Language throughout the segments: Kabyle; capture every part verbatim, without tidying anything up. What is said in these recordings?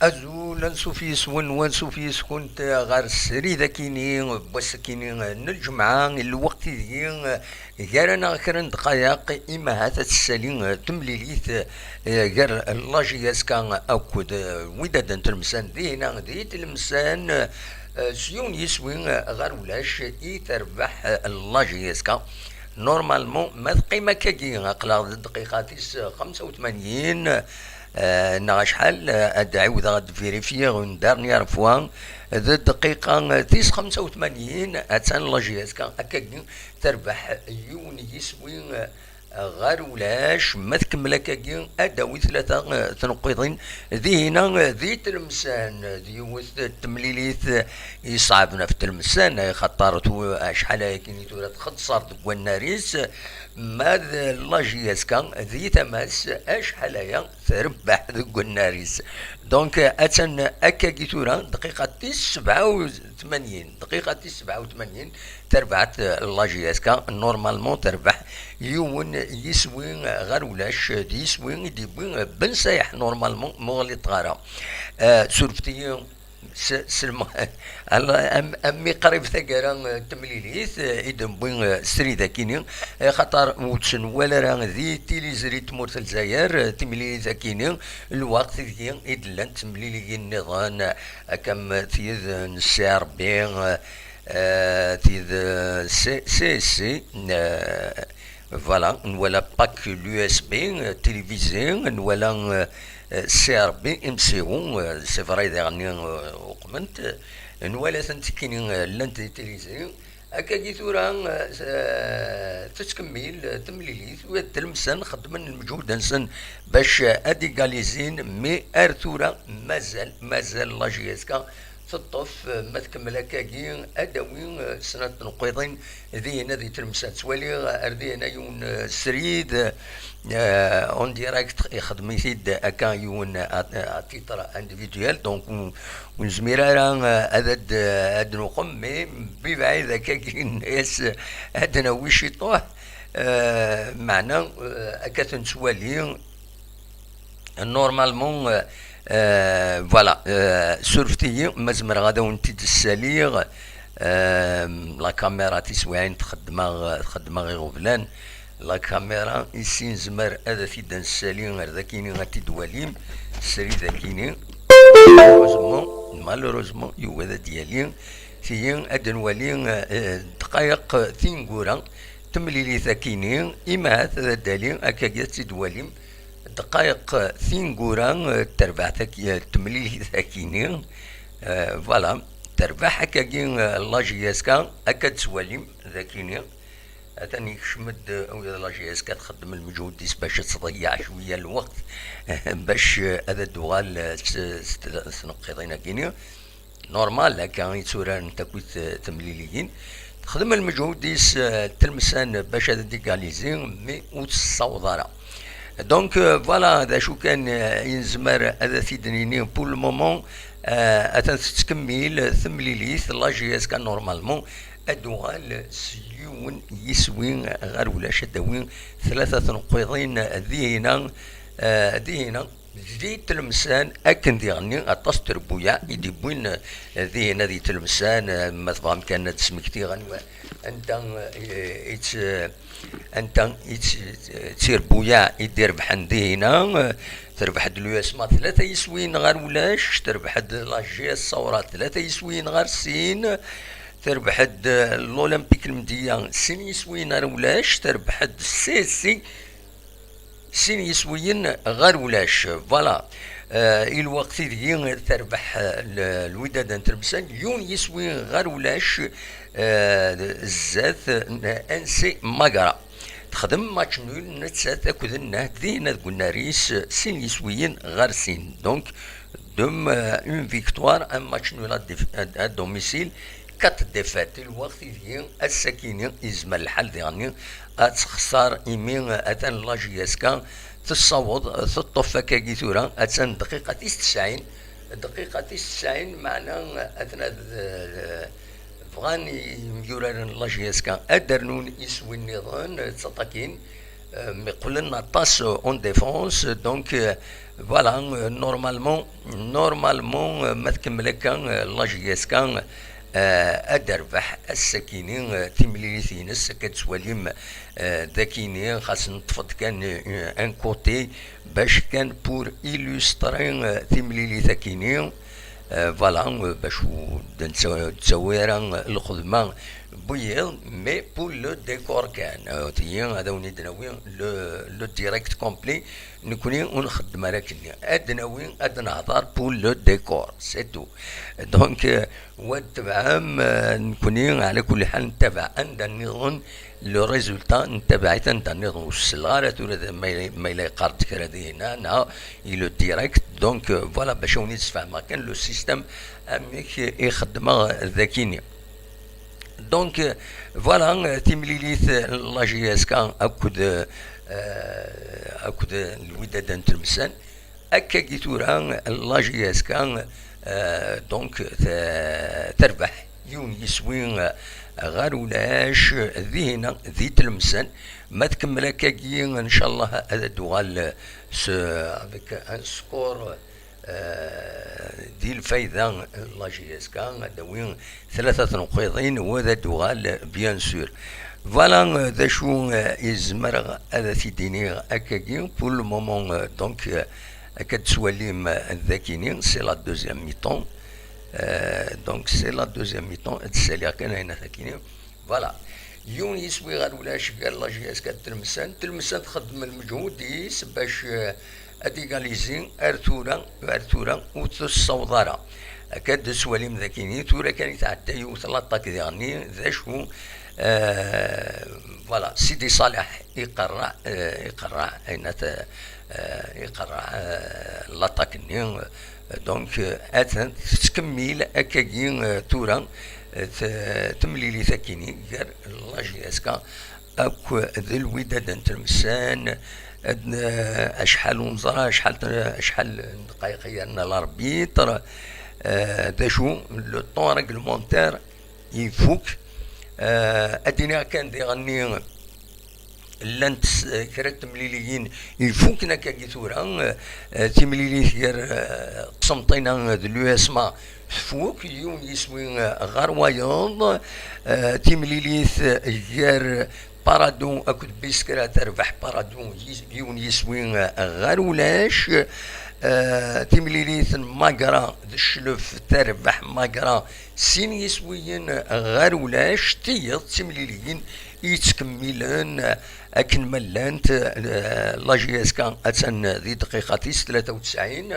Azul, ansuf yes-wen, wansuf yes-kunt ɣer srid akini n wass akini n lǧemɛa, lweqt ideg gar-aneɣ kra n ddqayeq, imahat ad tessali temlilit, eh, gar la J S K akked, eh, Wydad n Tlemsan, dihina di Tlemsan, eh, s yiwen yiswi, eh, ɣer ulac i terbeḥ, eh, la J S K. Normalement, ma teqqim akkagi, aql-aɣ di dqiqa tis xemsa u tmanyin, eh, neɣ acḥal, eh, ad ɛiwdeɣ ad vérifier une dernière fois, d dqiqa, eh, tis xemsa u tmanyin, attan la J S K akkagi terbeḥ yiwen yiswi, eh, ɣer ulac. Ma tkemmel akkagi, ad d-tawi tlata, eh, tneqqiḍin dihina, eh, di Tlemsan, d yiwet n temlilit, eh, iṣeɛben ɣef Tlemsan, axaṭer tu-, acḥal ayagi i tura txeṣṣer deg wannar-is, ma d la J S K di tama-s, acḥal aya trebbeḥ deg wannar-is. Donc, attan akkagi tura, dqiqa tis sebɛa u tmanyin, dqiqa tis sebɛa u tmanyin, terbeḥ, eh, la J S K, normalement terbeḥ yiwen yiswi ɣer ulac, d yiswi i d-yewwi Ben Sayeḥ, normalement, ma ur ɣliṭeɣ ara. Eh, surfet-iyi, s-, selma-, ala, am, am mi qrib taggara, eh, n temlilit, eh, i d-newwi, eh, srid akini, eh, xaṭer ur tt-nwala ara di tiliẓri n tmurt n Lezzayer, eh, timlilit akini, lweqt ideg i d-llant temliliyin nniḍen, eh, akka am tid n C R B, eh, eh, tid, eh, C-, C S C, eh, voilà, nwala Pack l'U S B, eh, tilivizi, nwala, eh, eh, C R B, M C O, eh, c'est vrai, daɣen, eh, uqment, eh, nwala-tent kini, eh, llant di tilizi. Akkagi tura, eh, s-, eh, tettkemmil, eh, temlilit, Wydad Tlemsan xeddmen lmeǧhud-nsen bac, eh, ad égalisin, mais ar tura mazal, mazal la J S K teṭṭef, eh, ma tkemmel akkagi, ad d-tawi, eh, snat tneqqiḍin dihina di Tlemsan. Ttwaliɣ ar dihina yiwen, eh, srid, eh, en direct, ixdem-it-id akka yiwen à, à titre individuel, donc ur, ur nezmir ara, eh, ad, ad, ad nuqem, mais mebɛid akkagi yenna-yas ad d-nawi ciṭuḥ, eh, meɛna, eh, akka ten-nettwali, normalement, euh, euh, voilà, euh, surfet-iyi, ma zemreɣ ad awen-t-id-ssaliɣ. Euh, la caméra tiswiɛin txeddem-aɣ, txeddem-aɣ iɣeblan. La caméra, ici nezmer ad t-id-nessali ar dakini ad t-id-walim, srid akini. Malheureusement, malheureusement, yugi ad d-yali. Tiyi ad d-nwali, euh, dqayeq tineggura, temlilit akini, imahat ad d-tali, akkagi ad tt-id-walim. Dqayeq tineggura, eh, terbeɛt-agi, eh, temlilit-agi-ni. Eh, voilà, terbeḥ akkagi, eh, la J S K, akka d-tettwalim dagi-ni. Atan yekcem-d, eh, ula d la J S K txeddem lmeǧhud-is bac ad tḍeyyeɛ cwiya lweqt, bac, eh, ad d-tuɣal, eh, s, s, s tneqqiḍin-agi-ni. Normal, akka i tturarent akkit, eh, temliliyin. Texdem lmeǧhud-is, eh, Tlemsan bac ad d-égaliser, mais ur tessaweḍ ara. Donc, euh, voilà, d acu kan, euh, i nezmer ad t-id-nini pour le moment, euh, atan tettkemmil temlilit, la J S K normalement ad d-tuɣal s yiwen yiswi ɣer ulac, ad d-tawi tlata tneqqiḍin dihina, euh, dihina. Di Tlemsan, akken diɣenni aṭas n trebbuyaɛ i d-iwwin, eh, dihin ad di Tlemsan, eh, ma tebɣam kan ad d-smektiɣ anwa, anta, eh, i tt-, eh, anta i tt-, eh, d tirebbuyaɛ i d-irebḥen dihina, eh, terbeḥ-d l'U S M A tlata yiswiyen ɣer ulac, terbeḥ-d la J S Saoura tlata yiswiyen ɣer sin, terbeḥ-d, eh, l'Olympique Lmedya sin yiswiyen ɣer ulac, terbeḥ-d C S C sin yiswiyen ɣer ulac. Voilà. Euh, i lweqt ideg terbeḥ, euh, l-, Lwidad n Tlemsan, yiwen yiswi ɣer ulac, euh, zdat n N C Magra. Texdem match nul nettat akked Nnehd dinna deg unnar-is, sin yiswiyen ɣer sin. Donc, deux, euh, une victoire, un match nul à déf-, à, à domicile, quatre défaites. I lweqt ideg ass-akini yezmer lḥal diɣenni ad texṣer, imi atan la J S K tessaweḍ teṭṭef akkagi tura, atan dqiqa tis tesɛin, dqiqa tis tesɛin, meɛna atan ad, eh, bɣan yemyuraren la J S K ad d-rnun iswi nniḍen, ttaṭakin, Euh, mais qqlen aṭas en défense, donc, euh, voilà, euh, normalement, normalement, euh, ma tkemmel akka, euh, la J S K, euh, ad d-terbeḥ ass-akini, euh, timlilit-ines, akka d-tettwalim, euh, d akini, xas neṭṭef-d kan, euh, un côté, bac kan pour illustrer, euh, timlilit-akini. Euh, voilà, euh, bac ur d-nettawi ara lxedma n wiyiḍ, mais pour le décor kan. Euh, tigi, ad awen-id-nawi le, le direct complet, nekni ur nxeddem ara akkenni. Ad nawi, ad nehḍer pour le décor, c'est tout. Donc, euh, wa tebɛem, euh, nekni, ɛla kulli ḥal, nettabaɛ anda nniḍen, le résultat, nettabaɛ-it anda nniḍen. Ur selleɣ ara tura d-, ma yella, ma yella yeqqar-d kra dinna, neɣ i le direct. Donc, euh, voilà, bac awen-id-sfehmeɣ kan le système amek i xeddmeɣ dakini. Donc, euh, voilà, euh, timlilit, euh, la J S K akked, euh, akked Lwidad n Tlemsan. Akkagi tura, la J S K, euh, donc, te-, terbeḥ yiwen yiswi, euh, ɣer ulac, euh, dihina, di Tlemsan. Ma tkemmel akkagi, ncallah, ad d-tuɣal s, avec un score, euh, di lfayda n la J S K, ad d-tawi tlata tneqqiḍin, u ad d-tuɣal, bien sûr. Voilà, euh, d acu, euh, i zemreɣ ad t-id-iniɣ akkagi. Pour le moment, euh, donc, euh, akka d-tettwalim, euh, dakini, c'est la deuxième mi-temps. Euh, donc, c'est la deuxième mi-temps, ad d-ssaliɣ kan ayen akini. Voilà. Yiwen yiswi ɣer ulac gar la J S K d Tlemsan. Tlemsan txeddem lmeǧhud-is bac, euh, ad égaliser ar tura, ar tura ur tessaweḍ ara. Akka d-tettwalim dakini, tura kan i tɛedda yiwet l'attaque diɣenni, d acu, euh, voilà, Sidi Ṣaleḥ iqerreɛ, euh, iqerreɛ, ayen at-, euh, iqerreɛ, euh, l'attaque-nni. Donc, euh, atan tettkemmil akkagi, euh, tura, euh, t-, temlilit akini gar la J S K akked Lwidad n Tlemsan. Ad n-, acḥal ur neẓra, acḥal, acḥal n ddqayeq i yerna l'arbitre, euh, d acu, le temps réglementaire ifuk. Euh, ad iniɣ kan diɣenni, llant s-, kra n temliliyin ifuken akkagi tura, euh, timlilit gar, euh, Qsenṭina d l'U S M A tfuk, yiwen yiswi, euh, ɣer wayeḍ, euh, timlilit, euh, gar Paradou akked Biskra terbeḥ Paradou, yi-, yiwen yiswi, euh, ɣer ulac, euh, timlilit n Magra d Cclef terbeḥ Magra sin yiswiyen ɣer ulac. Tiyeḍ d timliliyin i yettkemmilen akken ma llant. Eh, la J S K attan di dqiqa tis tlata u tesɛin.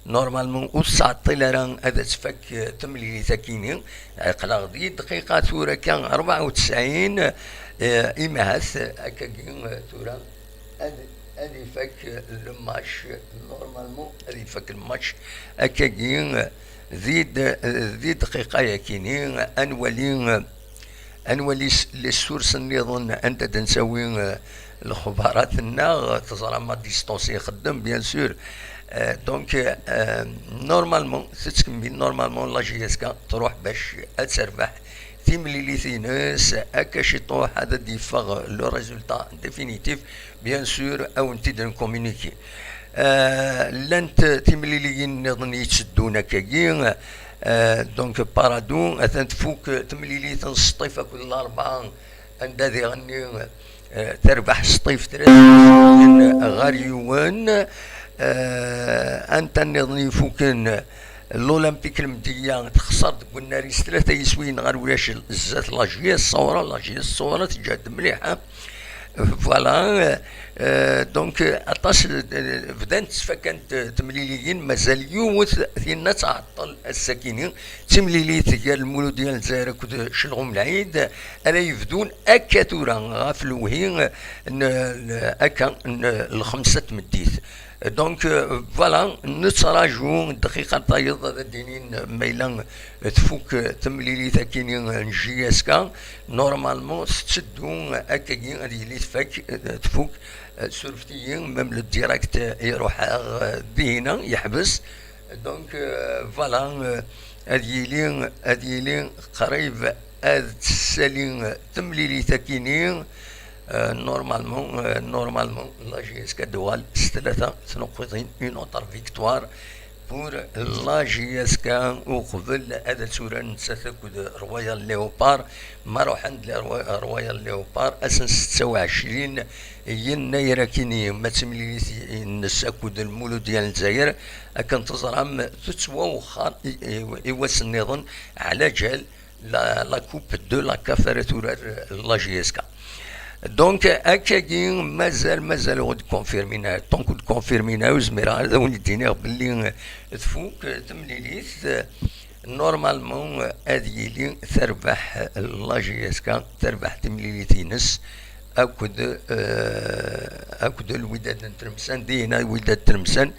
Normalement ur tettɛeṭṭil ara ad tfak temlilit akini. Aql-aɣ di dqiqa tura kan rebɛa u tesɛin. Eh, imi ahat akkagi, eh, tura ad, ad ifak le match, normalement ad ifak le match akkagi, eh, di d-, di dqiqa yakini. Ad nwali, eh, ad nwali s-, les sources nniḍen anda d-nettawi, eh, lexbarat-nneɣ, teẓram à distance i ixeddem, bien sûr. Eh, donc, eh, normalement, tettkemmil, normalement, la J S K truḥ bac ad terbeḥ timlilit-ines, akka ciṭuḥ ad d-yeffeɣ le résultat définitif, bien sûr, ad wen-t-id-ncommuniquer. Euh, llant timliliyin nniḍen yetteddun akkagi, euh, donc Paradou, atan tfuk temlilit n Sṭif akked Larebɛa, anda diɣenni, euh, terbeḥ Sṭif tlata yiswiyen ɣer yiwen. Euh, anta nniḍen ifuken, l'Olympique Lmedya texṣer deg unnar-is tlata yiswiyen ɣer ulac zdat la J S Saoura. La J S Saoura teǧhed mliḥ, hein. Voilà, euh, donc, euh, aṭas, euh, bdant ttfakant, euh, temliliyin, mazal yiwet tinna tɛeṭṭel ass-akini, d timlilit gar Lmuludya n Lezzayer akked Celɣum Lɛid, ara yebdun akka tura ɣef lewhi n, n, akka n lxemsa n tmeddit. Donc, euh, voilà, nettraǧu dqiqa tayeḍ ad d-inin ma yella tfuk temlilit akini n J S K. Normalement tetteddu akkagi ad yili tfak, euh, tfuk, euh, surfet-iyi, même le direct, euh, iruḥ, euh, dihina, yeḥbes. Donc, euh, voilà, euh, ad yili, ad yili qrib ad tessali temlilit akini. Normalement, normalement la J S K ad d-tuɣal s tlata tnuqqiḍin, une autre victoire pour la J S K uqbel ad tt-uran nettat akked Royal Léopard. Ma ruḥen-d Royal Léopard ass n setta u ɛecrin yennayer akini, ma d timlilit-nnes akked Lmuludya n Lezzayer, akken teẓram tettwawexxer i wass nniḍen ɛla ǧal la, la Coupe de la CAF ara turar la J S K. Donc, akkagi mazal, mazal ur d-confirmin ara. Tant que ur d-confirmin ara, ur zmireɣ ara ad awen-d-iniɣ belli tfuk temlilit. Normalement, ad yili terbeḥ la J S K, terbeḥ timlilit-ines akked, euh, akked Lwidad n Tlemsan, dina Lwidad n Tlemsan.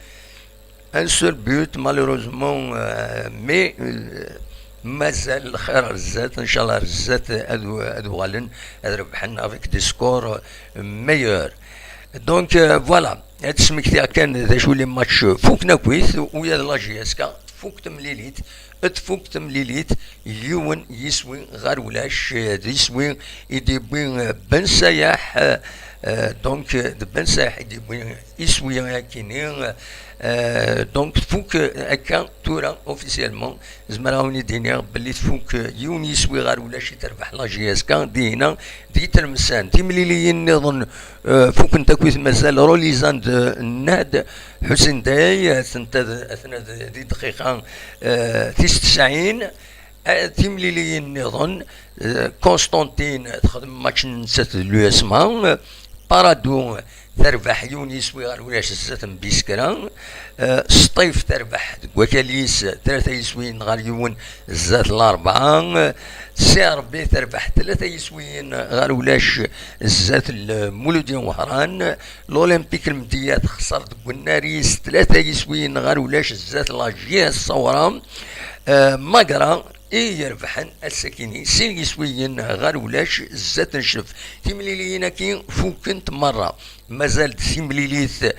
Un seul but, malheureusement, euh, mais, euh, mazal lxir ar zdat, inchallah ar zdat ad, ad uɣalen ad rebḥen avec des scores meilleurs. Donc, euh, voilà, ad smektiɣ kan d acu les matchs fukken akkit, u ya d la J S K tfuk temlilit, tfuk temlilit, yiwen yiswi ɣer ulac, d iswi i d-yewwi Ben Sayaḥ, euh, donc, d Ben Sayaḥ i d-yewwi iswi akini, euh, donc tfuk akka tura officiellement, zemreɣ ad wen-id-iniɣ belli tfuk yiwen yiswi ɣer ulac i terbeḥ la J S K dihina di Tlemsan. Timliliyin nniḍen, euh, fukent akkit, mazal Rolizan d Nahd Ḥusin Day, atenta d, atena d, di dqiqa, euh, tis tesɛin. Eh, timliliyin nniḍen, eh, Constantine texdem match n nettat d l'U S M A, eh, Paradou terbeḥ yiwen yiswi ɣer ulac zdat n Biskra, eh, Sṭif terbeḥ deg wakal-is tlata yiswiyen ɣer yiwen zdat Larebɛa, eh, C R B terbeḥ tlata yiswiyen ɣer ulac zdat Lmuludya n Wehran, l'Olympique Lmedya texṣer deg unnar-is tlata yiswiyen ɣer ulac zdat la J S Ṣawra, eh, Magra i irebḥen ass-akini sin yiswiyen ɣer ulac zdat n Ccef. Timliliyin-agi fukent merra. Mazal-d timlilit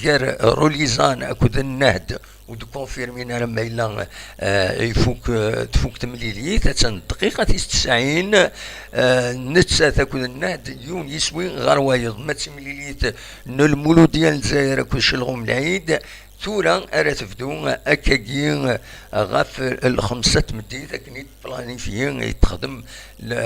gar Rolizan akked Nnehd, ur d-confirmin ara ma yella, eh, ifuk, eh, tfuk temlilit. Attan dqiqa tis tesɛin, eh, nettat akked Nnehd yiwen yiswi ɣer wayeḍ. Ma d timlilit n Lmuludya n Lezzayer akked Celɣum Lɛid, tura ara tebdu akkagi ɣef lxemsa n tmeddit, akken i d-planifyi, i d-texdem la,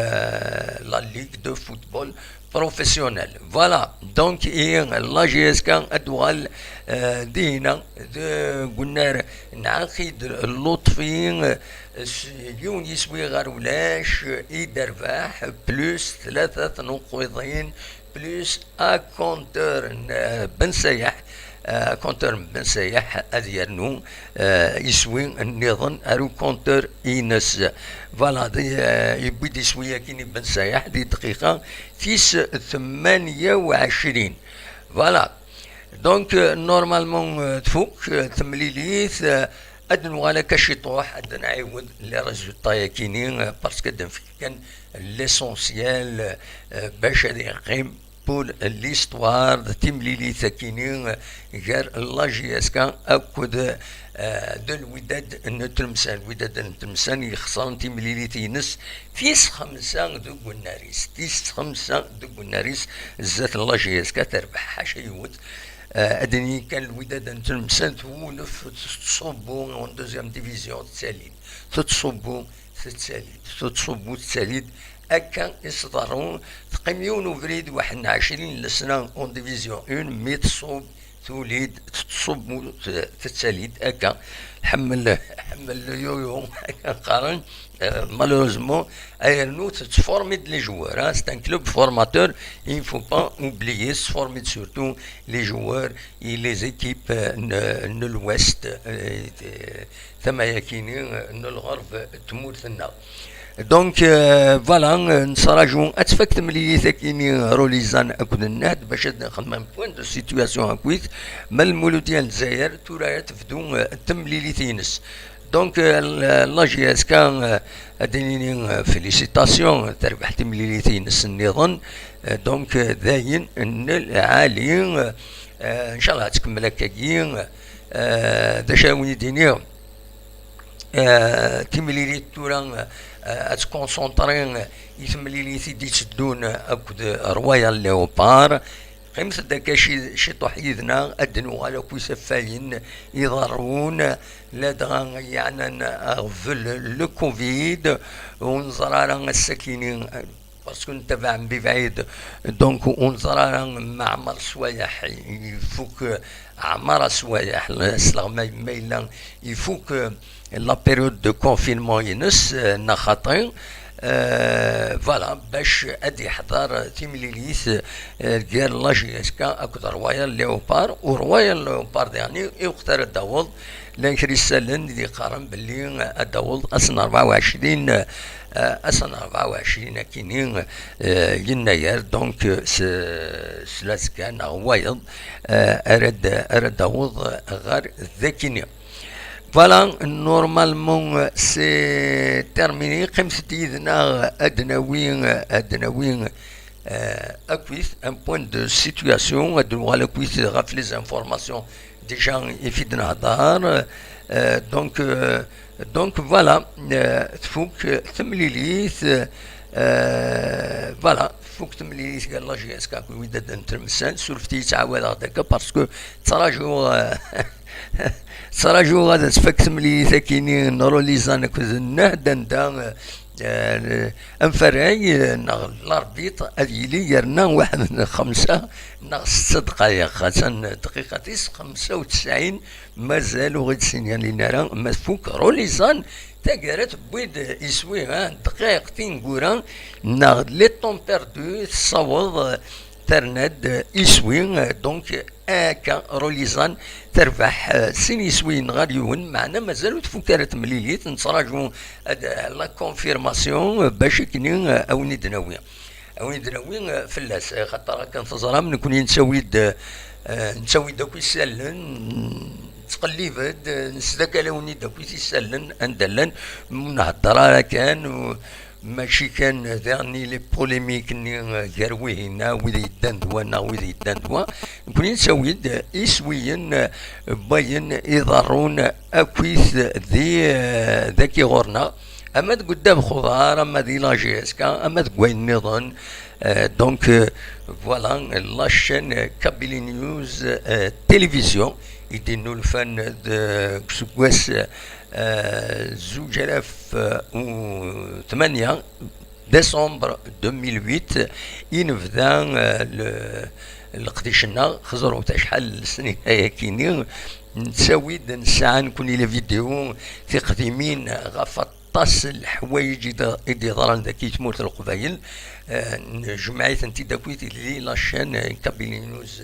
la Ligue de Football Professionnel. Voilà, donc, i la J S K ad d-tuɣal, euh, dihina deg unnar n Ɛaqid Lutfi, euh, s yiwen yiswi ɣer ulac, i d-terbeḥ, plus tlata tnuqqiḍin, plus acompteur n, euh, Ben Sayaḥ, euh, acompteur n Ben Sayaḥ ad yernu, euh, iswi nniḍen ar ucompteur-ines. Voilà, di, euh, yewwi-d iswi-agi n Ben Sayaḥ di dqiqa tis tmanya u ɛecrin. Voilà. Donc, euh, normalement, euh, tfuk, euh, temlilit, euh, ad nuɣal akka ciṭuḥ, ad nɛiwed les résultats-agi-ni, euh, parce que ad nefk kan l'essentiel, euh, bac ad yeqqim pour l'histoire d timlilit-agi-ni, euh, gar la J S K akked, euh, d Lwidad n Tlemsan. Lwidad n Tlemsan yexṣren timlilit-ines tis xemsa deg unnar-is, tis xemsa deg unnar-is, zdat la J S K terbeḥ ḥaca yiwet. Eh, ad d-nini kan Lwidad n Tlemsan twulef, tettṣubbu en deuxième division, tettali-d, tettṣubbu, tettali-d, tettṣubbu, tettali-d. Akka i s-ḍerru, teqqim yiwen ubrid waḥed n ɛecrin n lesna en division un, mi tṣub, tuli-d, tettṣubbu, t-, tettali-d, akka. Ḥemmel, ḥemmel yoyo, akka qqaren. Euh, malheureusement, ayrnu tettformi-d les joueurs, hein, c'est un club formateur, il ne faut pas oublier, tettformi-d surtout les joueurs et les équipes, euh, n, n l'ouest, euh, de, tama-yakini, euh, n lɣerb n tmurt-nneɣ. Donc, euh, voilà, euh, nettraǧu ad tfak temlilit-akini, euh, Rolizan akked Nnehd, bac ad nexdem un point de situation akkit, ma Lmuludya n Lezzayer tura ara tebdu, euh, temlilit-ines. Donc, euh, la, la J S K, euh, ad d-nini, euh, félicitations, terbeḥ timlilit-ines nniḍen. Euh, donc, euh, dayen n lɛali, euh, euh, inchallah ad tkemmel akkagi. Euh, d acu ara wen-id-iniɣ? Eh, timlilit tura, eh, ad tkunṣunṭri i temlilit i d-itteddun akked Royal Leopard. Qqimet-d akka ci-, ciṭuḥ yid-neɣ, ad d-nuɣal akk isafayen iḍerrun, ladɣa yeɛnan aɣbel le covid, ur neẓra ara ass-akini, parce que nettabaɛ mebɛid, donc ur neẓra ara ma Ɛmar Swayeḥ ifuk, Ɛmar Swayeḥ, sleɣmay ma yella ifuk la période de confinement-ines, eh, neɣ xaṭi, eh, voilà, bac ad yeḥḍer timlilit, eh, gar la J S K akked Royal Leopard, u Royal Leopard daɣen i, i weqt ara d-taweḍ, llan kra isallen i d-yeqqaren belli ad d-taweḍ ass n rebɛa u ɛecrin, eh, ass n rebɛa u ɛecrin akini, eh, yennayer, donc, eh, s, s l'A Z K neɣ wayeḍ, eh, ara d-, ara d-taweḍ ɣer dakini. Voilà, normalement, c'est terminé. Qqimet-d yid-neɣ ad nawi, ad nawi, euh, akkit, un point de situation, ad nuɣal akkit ɣef les informations déjà i fi d-nehḍer. Euh, donc, euh, donc voilà, euh, tfuk temlilit, euh, voilà, tfuk temlilit gar la J S K akked wid ad d-nettemsen, surfet-iyi ttɛawadeɣ-d akka, parce que ttṛajuɣ, euh, Ttṛajuɣ ad tfak temlilit akini n Rolizan akked Nahd, anda, eh, amfarray, eh, neɣ l'arbitre ad yili yerna waḥed n xemsa neɣ setta dqayeq. Atan dqiqat-is xemsa u tesɛin, mazal ur ɣ-id-sinyalin ara ma tfuk. Rolizan taggara tewwi-d iswi, ha, dqayeq tineggura neɣ les temps perdus, tessaweḍ, eh, terna-d iswi, eh, donc akka Rolizan terbeḥ, eh, sin yiswiyen ɣer yiwen, meɛna mazal ur tfuk ara temlilit, nettraǧu ad, eh, la confirmation, eh, bac akken, eh, a wen-id-nawi, a wen-id-nawi, eh, fell-as, eh, xaṭer akken teẓram, nekkni nettawi-d, eh, nettawi-d akk isallen, nettqellib-d, eh, nesdakal-awen-id akk isallen anda llan, ur nhedder ara kan, u-, Mačči kan daɣen les polémiques-nni, eh, gar wihin, ah, wid yeddan d wa neɣ wid yeddan d wa. Nekkni nettawi-d iswiyen, eh, n wayen iḍerrun akkit di, eh, dagi ɣur-neɣ, ama deg uddabex uḍar, ama di la J S K, ama deg wayen nniḍen. Eh, donc, eh, voilà, la chaîne Kabylie News, eh, Télévision, i d-innulfan deg useggas, eh, zuǧ alaf u tmanya, décembre deux mille huit, i nebda, eh, le-, leqdic-nneɣ. Xeẓrut acḥal n lesnin ayakini, nettawi-d, nesɛa nekkni les vidéos tiqdimin ɣef aṭas n leḥwayeǧ i d-, i d-yeḍran dagi i tmurt n Leqbayel. Eh, nejmeɛ-itent-id akkit di la chaîne, eh, Kabylie News,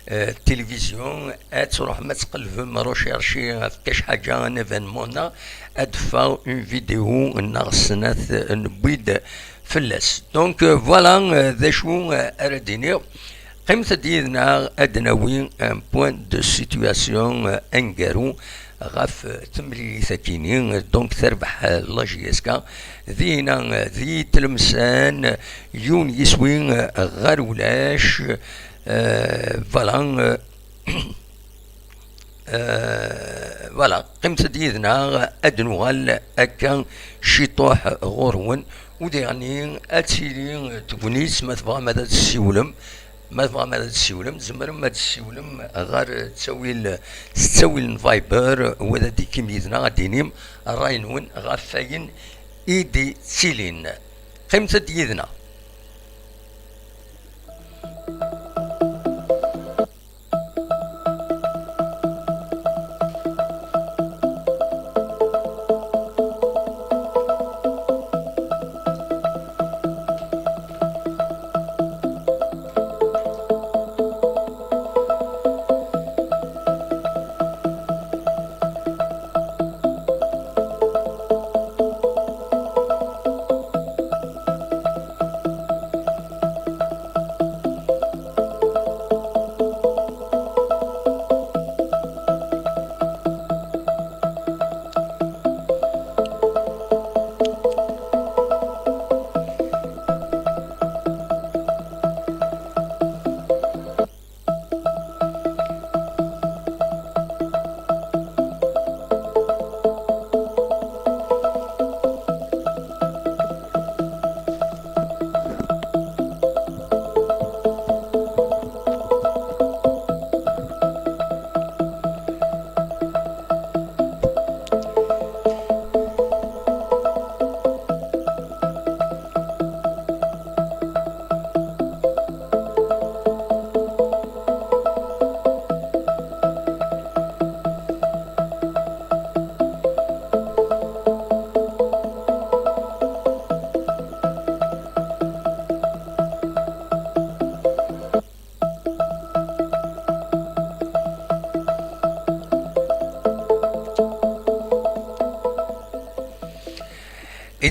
eh, télévision, ad truḥem ad tqelbem recherche ɣef kac ḥaǧa, un événement neɣ ad d-teffeɣ une vidéo neɣ snat, eh, newwi-d fell-as. Donc, eh, voilà, eh, d acu, eh, ara d-iniɣ. Qqimet-d yid-neɣ ad d-nawi un point de situation, eh, aneggaru ɣef, eh, temlilit-akini, eh, donc terbeḥ, eh, la J S K, dinna, eh, di Tlemsan, eh, yiwen yiswi, eh, ɣer ulac, eh, voilà, eh, eh, voilà, qqimet-d yid-neɣ, ad d-nuɣal akka ciṭuḥ ɣur-wen, u diɣen ad tili tegnit, ma tebɣam ad d-tessiwlem, ma tebɣam ad d-tessiwlem, tzemrem ad d-tessiwlem ɣer ttawil, s ttawil n Viber, wa ad d-ikkim yid-neɣ, ad d-inim ṛṛay-nwen ɣef wayen i d-ittilin. Qqimet-d yid-neɣ.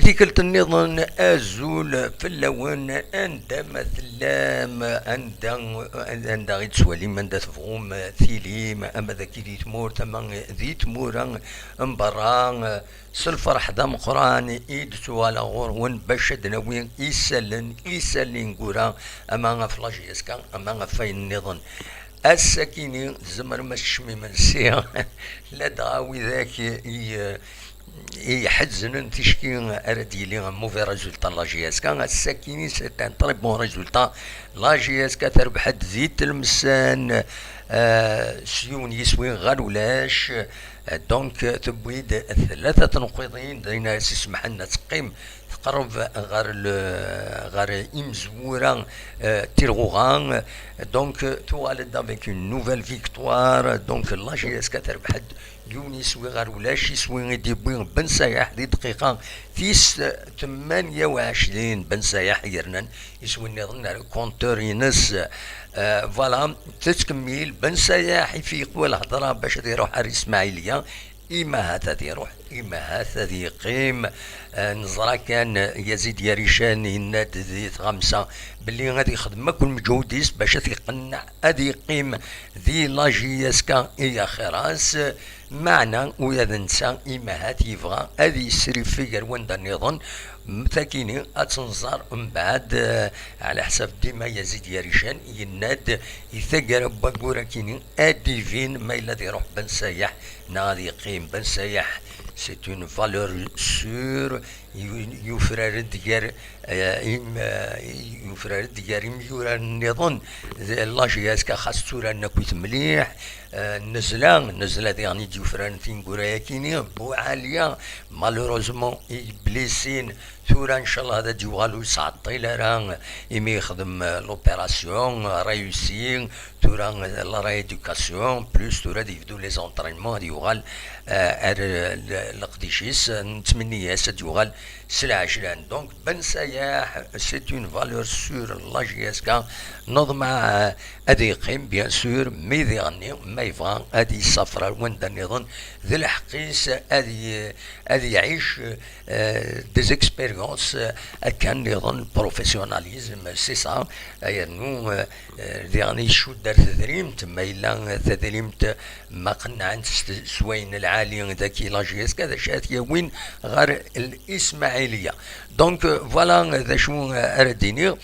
Tikkelt nniḍen, azul fell-awen, anda ma tellam, anda, anda i tettwalim, anda tebɣum tilim, ama dagi di tmurt, ama di tmura n berra, s lferḥ d ameqqran i d-ttuɣaleɣ ɣur-wen bac ad d-nawi isallen, isallen ineggura, ama ɣef la J S K, ama ɣef wayen nniḍen. Ass-akini tzemrem ad teččem imensi, ladɣa widak i, i iḥezznen ticki ara d-yili un mauvais résultat n la J S K. Ass-akini, c'est un très bon résultat. La J S K terbeḥ-d di Tlemsan, euh, s yiwen yiswi ɣer ulac. Euh, donc, tewwi-d tlata tneqqiḍin, d ayen ara s-isemḥen ad teqqim tqerreb ɣer le, ɣer imezwura, euh, tirɣuɣa. Donc, tuɣal-d avec une nouvelle victoire. Donc, la J S K terbeḥ-d yiwen yiswi ɣer ulac, iswi i d-yewwi Ben Sayaḥ di dqiqa tis tmanya u ɛecrin. Ben Sayaḥ yernan iswi nniḍen ar compteur-ines. Euh, voilà, tettkemmil. Ben Sayaḥ ifeq wa lhedra bac ad iruḥ ar Ismaɛiliya. Imahat ad iruḥ, imahat ad yeqqim. Euh, neẓra kan Yazid Yarican yenna-d di tɣamsa belli ad yexdem akk lmeǧhud-is bac ad t-iqenneɛ ad yeqqim di la J S K i axir-as. Meɛna ula d netta imahat yebɣa ad yesriffeg ar wanda nniḍen. Takini ad tt-nẓer mbeɛd, eh, ɛla ḥsab dima Yazid Yarican yenna-d i taggara n waggur akini ad d-ibin ma yella ad iruḥ Ben Sayaḥ neɣ ad yeqqim. Ben Sayaḥ, c'est une valeur sûre. Yu-, yufrar-d gar, eh, im-, eh, yufrar-d gar imyurar nniḍen d la J S K, xas tturaren akkit mliḥ. Eh, Nezla, Nezla diɣen i d-yufraren tineggura-yakini. Buɛaliya, malheureusement, i blessin. Tura, ncallah, ad d-yuɣal ur yettɛeṭṭil ara, imi yexdem, eh, l'opération, eh, réussi. Tura, eh, la rééducation, plus tura ad yebdu les entraînements, ad yuɣal, eh, ar, eh, le-, leqdic-is. Nettmenni-as ad d-yuɣal s lɛejlan. Donc, Ben Sayaḥ, c'est une valeur sûre, la J S K. Neḍmeɛ, eh, ad yeqqim, bien sûr, mi diɣenni, ma yebɣa ad yessafer ar wanda nniḍen, d lḥeqq-is ad y-, ad iɛic, euh, des expériences, euh, akka nniḍen, professionnalisme, c'est ça. Yernu, euh, euh, diɣen icudd ar tedrimt, ma yella tadrimt ma qennɛent s, s wayen lɛali daki la J S K, d acu ad t-yawin ɣer l'Ismaïliya. Donc, euh, voilà, euh, d acu, euh, ara d-iniɣ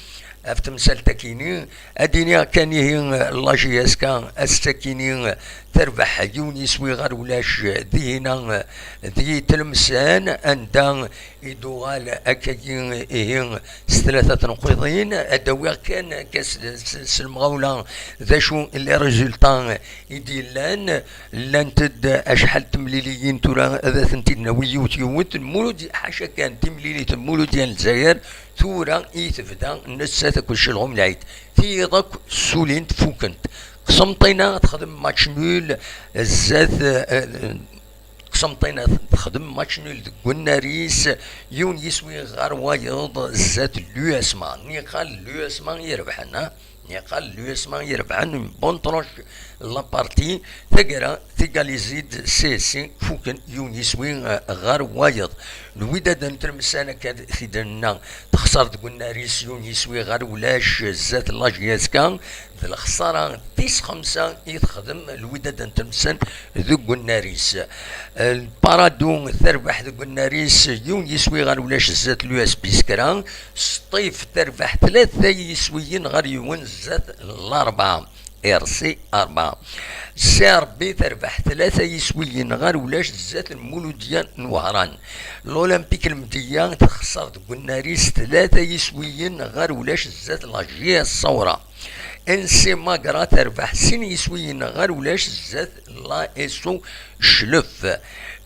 ɣef temsalt-akini. Ad d-iniɣ kan ihi, euh, la J S K ass-akini, euh, terbeḥ yiwen yiswi ɣer ulac, euh, dihina, euh, di Tlemsan, anda i d-uɣal akkagi ihi s tlata tneqqiḍin. Ad d-awiɣ kan akka s, s, s lemɣawla d acu les résultats i d-yellan. Llant-d acḥal n temliliyin tura ad tent-id-nawi yiwet yiwet. Mulud, ḥaca kan timlilit n Muludya n Lezzayer, tura i tebda nettat akked Celɣum Lɛid. Tiyiḍ akk ssulint, fukent. Qsenṭina texdem match nul zdat, eh, Qsenṭina texdem match nul deg unnar-is, yiwen yiswi ɣer wayeḍ zdat l'U S M A. Niqal l'U S M A irebḥen, ha? Niqal l'U S M A irebḥen, une bonne tranche la partie. Taggara tigalizi-d C S C, fuken yiwen yiswi, eh, ɣer wayeḍ. Lwidad n Tlemsan, akka t-id-nenna, texṣer deg unnar-is yiwen yiswi ɣer ulac zdat la J S K. D lexsara tis xemsa i texdem Lwidad n Tlemsan deg unnar-is. Lparadu terbeḥ deg unnar-is yiwen yiswi ɣer ulac zdat l'U S B Skra. Sṭif terbeḥ tlata yiswiyen ɣer yiwen zdat Larebɛa, R C Arebɛa. C R B terbeḥ tlata yiswiyen ɣer ulac zdat Lmuludya n Wehran. L'Olympique Lmedya texṣer deg unnar-is tlata yiswiyen ɣer ulac zdat la J S Ṣawra. N C Magra terbeḥ sin yiswiyen ɣer ulac zdat la S O Clef.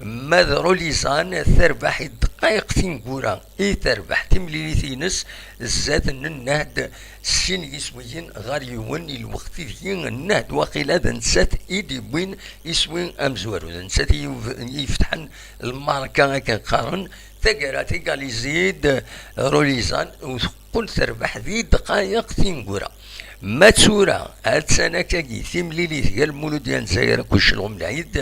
Ma d Rolizan terbeḥ i ddqayeq tineggura i terbeḥ timlilit-ines zdat n Nnehd, sin yiswiyen ɣer yiwen, i lweqt ideg Nnehd waqila d nettat i d-yewwin iswi amezwaru, d nettat i yuf-, i ifetḥen lmarka akken qqaren. Taggara tigalizi-d Rolizan u teqqel terbeḥ di ddqayeq tineggura. Ma d tura, attan akkagi timlilit gar Lmuludya n Lezzayer akked Celɣum Lɛid,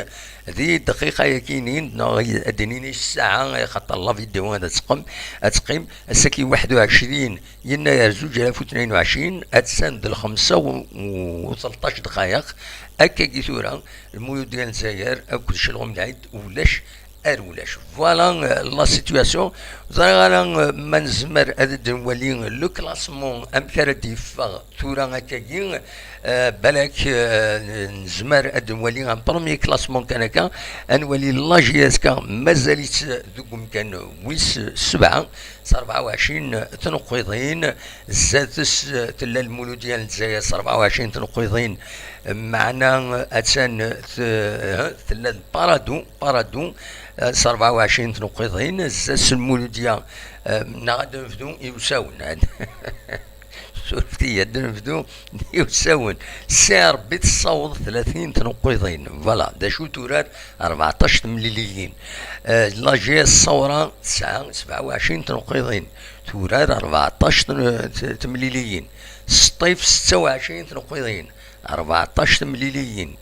di dqiqa-yagi-nin, neɣ ad d-nini ssaɛa, axaṭer la vidéo ad teqqim, ad teqqim, ass-agi waḥed u ɛecrin yennayer zuǧ alaf u tnayen u ɛecrin, attan d lxemsa u, u tleṭṭac dqayeq. Akkagi tura, Lmuludya n Lezzayer akked Celɣum Lɛid ulac ar ulac. Voilà, euh, la situation. Ẓriɣ ara, euh, ma nezmer ad d-nwali le classement, amek ara d-yeffeɣ tura akkagi. Euh, balak, euh, nezmer ad d-nwali un premier classement kan akka. Ad nwali la J S K, mazal-itt deg umkan wis sebɛa, s rebɛa u ɛecrin tneqqiḍin. Zdat-s, euh, tella Lmuludya n Lezzayer s rebɛa u ɛecrin tneqqiḍin. Meɛna, euh, attan, euh, t-, tella Paradou, Paradou, euh, s rebɛa u ɛecrin tneqqiḍin, zdat-s Lmuludya, euh, neɣ ad nebdu iwsawen. Surfet-iyi, ad nebdu iwsawen. Si Rebbi tessaweḍ tlatin tneqqiḍin. Voilà, d acu turar rbeɛṭac temliliyin. Euh, la J S Ṣawra tesɛa sebɛa u ɛecrin tneqqiḍin. Turar rbeɛṭac ten-, t-, temliliyin. Sṭif setta u ɛecrin tneqqiḍin. Rbeɛṭac temliliyin.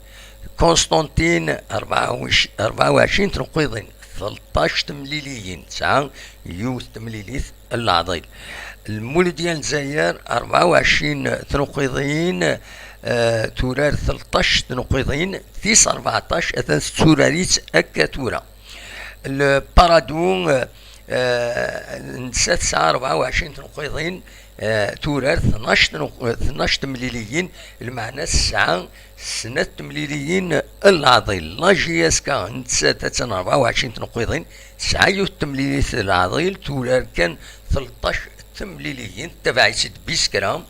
Constantine, rebɛa u ɛecrin, rebɛa u ɛecrin tneqqiḍin, tleṭṭac temliliyin, tesɛa yiwet temlilit n leɛḍil. Lmuludya n Lezzayer, rebɛa u ɛecrin tneqqiḍin, eh, turar tleṭṭac tneqqiḍin, tis rbeɛṭac atan tetturar-itt akka tura. Lparadou, eh, netta tesɛa rebɛa u ɛecrin tneqqiḍin, eh, turar tnac tneq-, tnac temliliyin, lmeɛna tesɛa snat temliliyin n leɛḍil. La J S K nettat attan rebɛa u ɛecrin tneqqiḍin, tesɛa yiwet temlilit n leɛḍil, turar kan tleṭṭac temliliyin, tabaɛit-id Biskra.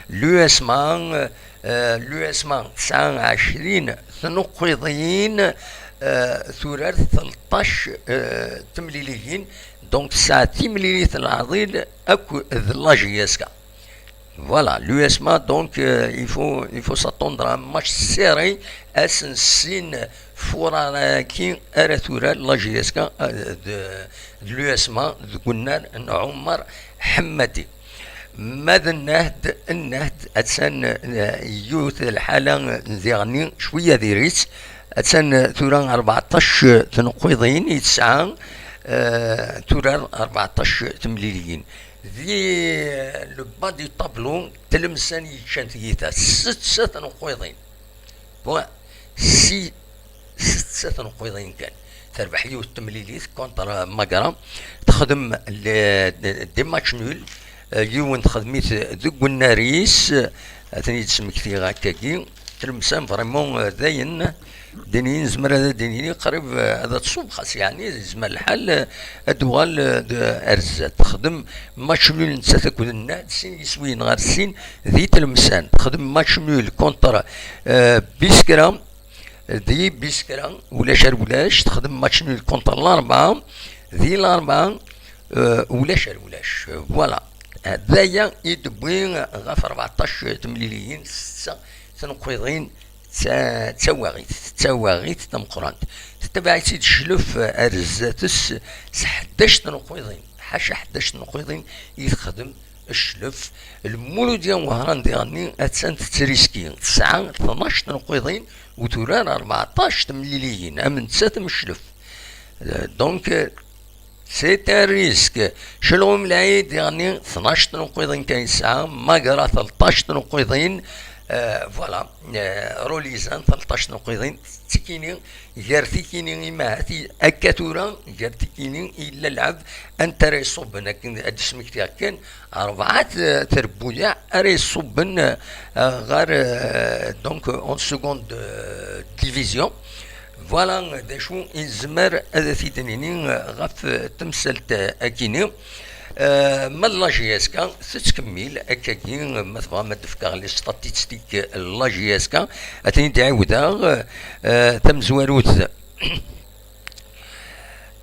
L'U S M A, eh, l'U S M A tesɛa ɛecrin tneqqiḍin, eh, turar tleṭṭac, eh, temliliyin, donc tesɛa timlilit n leɛḍil akked la J S K. Voilà, l'U S M A, donc, euh, il faut, il faut s'attendre à un match serré. Ass n sin furara-agi ara turar la J S K, euh, de, de l'U S M A, deg unnar n Ɛumar Ḥemmadi. Ma d nnehd, nnehd, attan, euh, yiwet lḥala, euh, diɣen-nni, cwiya diri-tt, attan, euh, tura rbeɛṭac tneqqiḍin i tesɛa, euh, turar rbeɛṭac temliliyin. Di le bas du tableau, Tlemsan yeččan tiyita, setta tneqqiḍin. Point. Si, setta tneqqiḍin kan. Terbeḥ yiwet temlilit contre Magra. Texdem le, des matchs nuls. Euh, yiwen texdem-it deg unnar-is. Ad ten-id-smektiɣ akkagi. Tlemsan, vraiment, euh, dayen. Dini, nezmer ad d-nini qrib, eh, ad tṣub, xas yeɛni yezmer lḥal, eh, ad d-tuɣal, eh, d-, ar zdat. Texdem match nul nettat akked nnehd, sin yiswiyen ɣer sin di Tlemsan. Texdem match nul contre, eh, Biskra, di Biskra, ulac ar ulac. Texdem match nul contre Larebɛa, di Larebɛa, eh, ulac ar ulac. Voilà. Eh, d aya i d-tewwi ɣef rbeɛṭac temliliyin, setta tneqqiḍin, d ta-, d tawaɣit, d tawaɣit tameqqrant. Tettabaɛ-itt-id Cclef ar zdat-s s ḥdac tneqqiḍin, ḥaca ḥdac tneqqiḍin i texdem Cclef. Lmuludya n Wehran diɣenni attan tettriski, tesɛa tnac tneqqiḍin u turar rbeɛṭac temliliyin, am nettat am Cclef. Euh, donc, euh, c'est un risque. Celɣum Lɛid diɣenni tnac tneqqiḍin kan yesɛa, Magra tleṭṭac tneqqiḍin, euh, voilà, euh, Rolizan tleṭṭac tneqqiḍin, tikini, gar tikini imahat i-, akka tura, gar tikini yella lɛeb, anta ara iṣubben akken ad d-smektiɣ kan, rebɛa t-, trebbuyaɛ ara iṣubben, euh, ɣer, euh, donc, en seconde, euh, division. Voilà d acu i nezmer ad t-id-nini ɣef temsalt-agi-ni. Eh, ma d la J S K tettkemmil akkagi, ma tebɣam ad d-fkeɣ les statistiques n la J S K, ad ten-id-ɛiwdeɣ, eh, tamezwarut,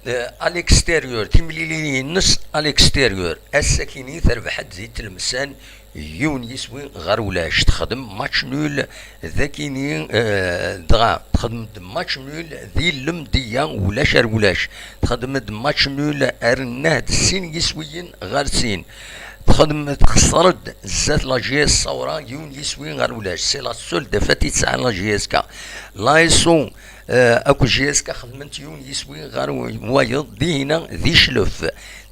eh, à l'extérieur, timliliyin-nnes à l'extérieur, ass-akini terbeḥ-d di Tlemsan yiwen yiswi ɣer ulac. Texdem match nul dakini, eh, dɣa texdem-d match nul di Lemdeyya, ulac ar ulac. Texdem-d match nul ar nnehd, sin yiswiyen ɣer sin. Texdem, txeṣṣer-d zdat la J S Saura yiwen yiswi ɣer ulac. C'est la seule défaite i tesɛa la J S K. L'A S O, euh, akked J S K xedmen-t yiwen yiswi ɣer wayeḍ, dihina di Cclef.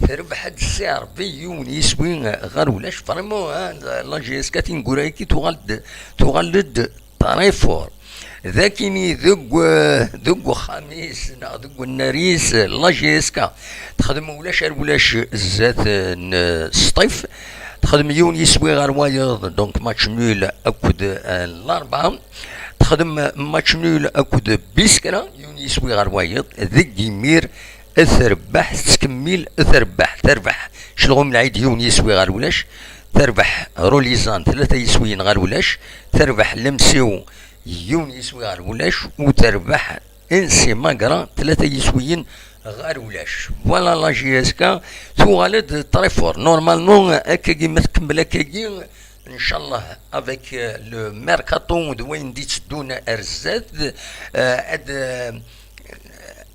Terbeḥ-d C R B yiwen yiswi ɣer ulac. Vraiment, hein, la J S K tineggura-agi tuɣal-d, tuɣal-d très fort. Dakini deg, deg uxxam-is neɣ deg unnar-is, la J S K texdem ulac ar ulac zdat n Sṭif. Texdem yiwen yiswi ɣer wayeḍ, donc match nul akked, euh, Larebɛa. Texdem match nul akked Biskra, yiwen yiswi ɣer wayeḍ. Deg imir, terbeḥ, tettkemmil terbeḥ. Terbeḥ Celɣum Lɛid yiwen yiswi ɣer ulac. Terbeḥ Rolizan tlata yiswiyen ɣer ulac. Terbeḥ Lemsiw yiwen yiswi ɣer ulac. U terbeḥ N C Magra tlata yiswiyen ɣer ulac. Voilà, la J S K tuɣal-d très fort. Normalement, akkagi ma tkemmel akkagi, ncallah, avec, euh, le mercato d wayen d-itteddun ar zdat, euh, ad, euh,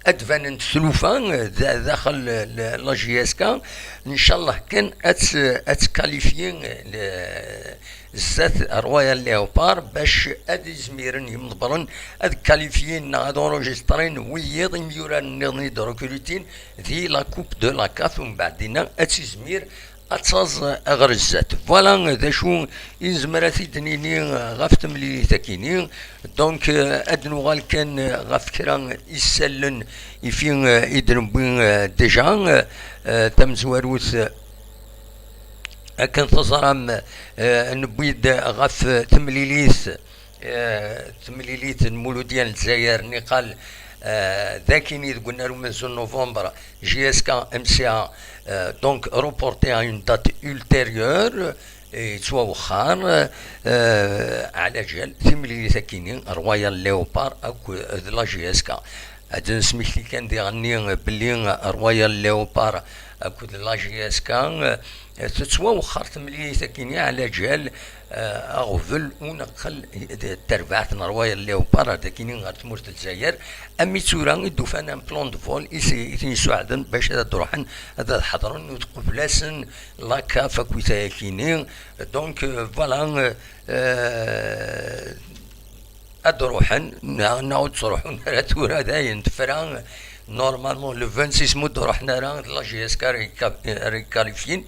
ad d-banent tlufa, euh, da-, daxel, euh, la J S K. Ncallah kan ad t-, ad tkalifyi, euh, le-, zdat Royal Léopard bac ad izmiren yimḍebbren ad kalifyin neɣ ad enregistrin wiyiḍ imyuraren nniḍen i d-rekrutin di la Coupe de la CAF, umbeɛd dinna ad tizmir ad taẓ ɣer zdat. Voilà d acu i nezmer ad t-id-nini ɣef temlilit akini. Donc, euh, ad nuɣal kan ɣef kra isallen ifi, euh, i d-newwi, euh, déjà, euh, euh, tamezwarut, euh, akken teẓram, euh, newwi-d ɣef temlilit, euh, temlilit n Muludya n Lezzayer niqal, euh, d akini deg unnar umenzu n novembre, J S K M C A, euh, donc reporté à une date ultérieure, yettwawexxar, euh, ɛla ǧal timlilit akini Royal Léopard akked la J S K. Ad nesmekti kan diɣenni belli Royal Léopard akked la J S K, euh, tettwawexxar temlilit akini ɛla ǧal, euh, aɣbel uneqqel d terbaɛt n Royal Léopard ar dakini ɣer tmurt n Lezzayer. Ami tura i d-ufan un plan de vol i s-, i ten-yessuɛden bac ad d-ruḥen ad, ad ḥeḍren, u tqubel-asen la CAF akkit ayakini. Donc, euh, voilà, euh, euh, ad d-ruḥen, neɣ, neɣ ur ttruḥun ara tura, dayen tefra. Normalement, le vingt-six ma ur d-ruḥen ara, la J S K ara yka-, ara ykalifyin.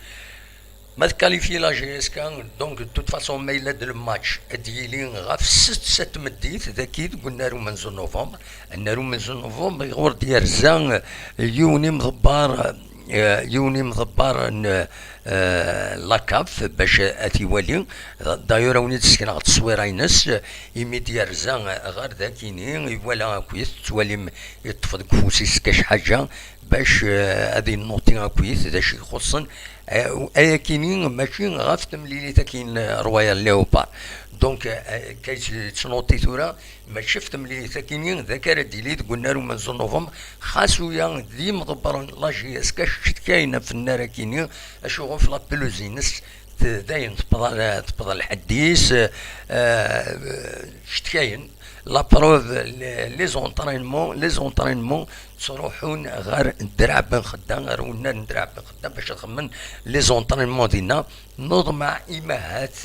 Ma tkalifyi la J S K, donc, de toute façon, ma yella-d le match, ad d-yili ɣef setta n tmeddit, dagi deg unnar umenzu n novembre. Unnar umenzu n novembre, ɣur d-yerza, euh, yiwen imḍebber, euh, yiwen imḍebber n, euh, la CAF bac ad t-iwali. D'ailleurs, ad wen-id-sekneɣ tteswira-ines, imi d-yerza ɣer dakini, iwala akkit, tettwalim, yeṭṭef deg ufus-is kac ḥaǧa bac, euh, ad innuti akkit d acu ixuṣṣen. Euh, ayakini mačči ɣef temlilit akin, euh, Royal Léopard. Donc, euh, akka yettnuti tura, mačči ɣef temlilit akini, d akka ara d-yili deg unnar umenzu n novembre, xas uya d imḍebbren la J S K cetkayen ɣef unnar akini, acu ɣef la pelouse-ines, t-, dayen tebḍa, tebḍa lḥedd-is, euh, cetkayen. La preuve, les, les entraînements, les entraînements ttruḥun ɣer Draɛ Ben Xedda, ɣer unnar n Draɛ Ben Xedda bac ad xemmen les entraînements dinna. Neḍmeɛ imahat,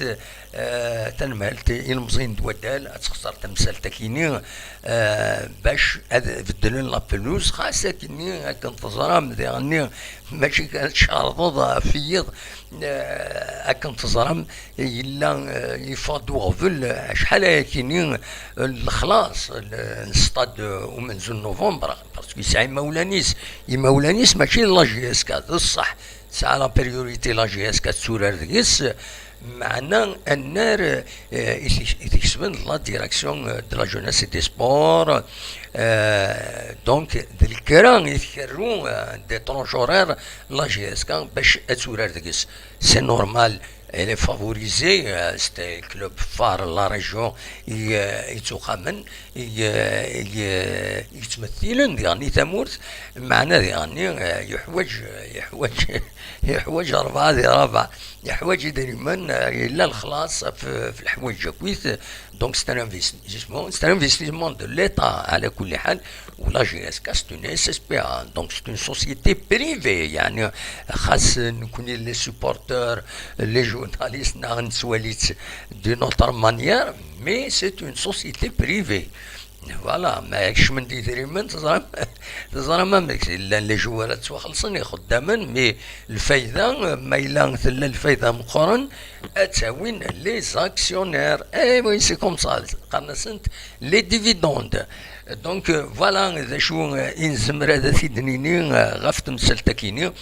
euh, tanmalt ilemẓiyen d waddal ad texṣer temsalt akini, euh, bac ad beddlen la pelouse. Xas akini akken teẓram diɣenni mačči kan tcerḍeḍ ɣef yiḍ, euh, akken teẓram yella, euh, yeffeɣ-d uɣbel, euh, acḥal ayakini, euh, lexlaṣ, euh, n stade, euh, umenzu n novembre, parce que yesɛa imawlan-is. Imawlan-is mačči d la J S K, d ṣṣeḥ, tesɛa la priorité la J S K tetturar deg-s, meɛna annar, euh, i t-, i t-ikesben d la direction, euh, de la jeunesse et des sports, euh, donc d lekra i tkerru, euh, des tranches horaires la J S K bac ad turar deg-s. C'est normal, Elle est favorisée, euh, c'est le club phare de la région i, euh, yettwaxxamen, i, euh, i, euh, yettmettilen diɣen i tamurt, meɛna diɣen, euh, yeḥwaǧ, yeḥwaǧ, yeḥwaǧ rebɛa di rebɛa, yeḥwaǧ idrimen, euh, yella lexlaṣ f, f leḥwayeǧ akkit. Donc c'est un investissement, c'est un investissement de l'État, ɛla kulli ḥal. Ou la J S K, c'est une S S P A, donc c'est une société privée. يعني خاص نكون les supporters, les journalistes ناغ نتسواليت d'une autre manière, mais c'est une société privée. Voilà, ma kecmen-d idrimen, teẓram, teẓram amek llan les joueurs ad ttwaxellṣen, ixeddamen, mais lfayda, ma yella tella lfayda meqqren, ad tt-awin les actionnaires. Eh oui, c'est comme ça, qqaren-asent les dividendes. Donc, euh, voilà d acu, euh, i nezmer ad t-id-nini, euh, ɣef temsalt-akini.